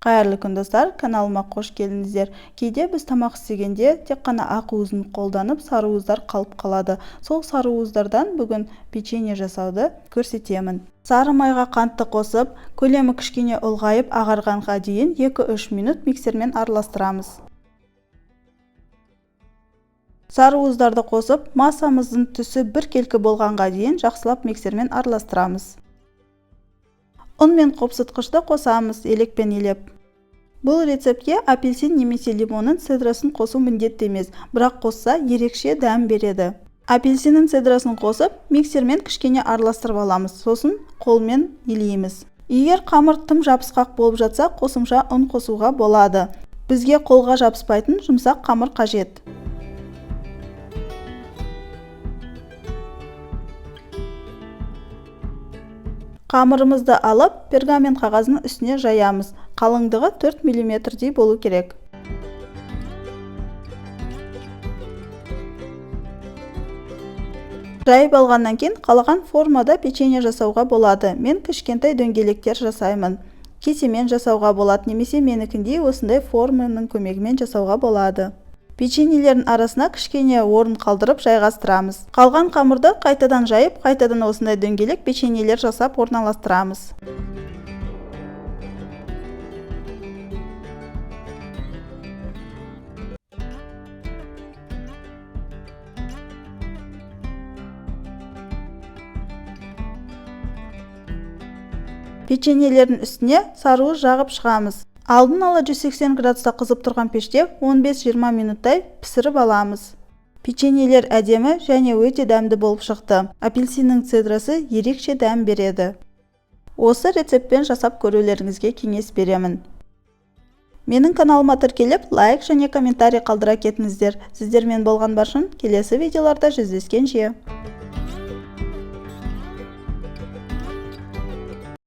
Қайырлы күн, достар! Каналыма қош келдіңіздер. Кейде біз тамақ істегенде тек қана ақ уызын қолданып, сары уыздар қалып қалады. Сол сары уыздардан бүгін печенье жасауды көрсетемін. Сары майға қантты қосып, көлемі кішкене ұлғайып ағарғанға дейін 2-3 минут миксермен араластырамыз. Сары уыздарды қосып, массамыздың түсі біркелкі болғанға дейін жақсылап миксермен араластырамыз. Ұн мен қопсытқышты қосамыз, елекпен елеп. Бұл рецептке апельсин немесе лимонның цедрасын қосу міндетті емес, бірақ қосса ерекше дәм береді. Апельсиннің цедрасын қосып, миксермен кішкене араластырып аламыз, сосын қолмен елейміз. Егер қамыр тым жабысқақ болып жатса, қосымша ұн қосуға болады. Бізге қолға жабыспайтын жұмсақ қамыр қажет. Қамырымызды алып, пергамент қағазының үстіне жаямыз. Қалыңдығы 4 миллиметрдей болу керек. Жайып алғаннан кейін қалаған формада печенье жасауға болады. Мен кішкентай дөңгелектер жасаймын. Кесемен жасауға болады, немесе менікіндей осындай форманың көмегімен жасауға болады. Печеньелердің арасына кішкене орын қалдырып жайғастырамыз. Қалған қамырды қайтадан жайып, қайтадан осындай дөңгелек печеньелер жасап орналастырамыз. Печеньелердің үстіне сары уыз жағып шығамыз. Алдын ала 180 градуста қызып тұрған пеште 15-20 минуттай пісіріп аламыз. Печеньелер әдемі және өте дәмді болып шықты. Апельсиннің цедрасы ерекше дәм береді. Осы рецептпен жасап көрулеріңізге кеңес беремін. Менің каналыма тіркеліп, лайк және комментарий қалдыра кетіңіздер. Сіздермен болған Баршын, келесі видеоларда жүздескенше.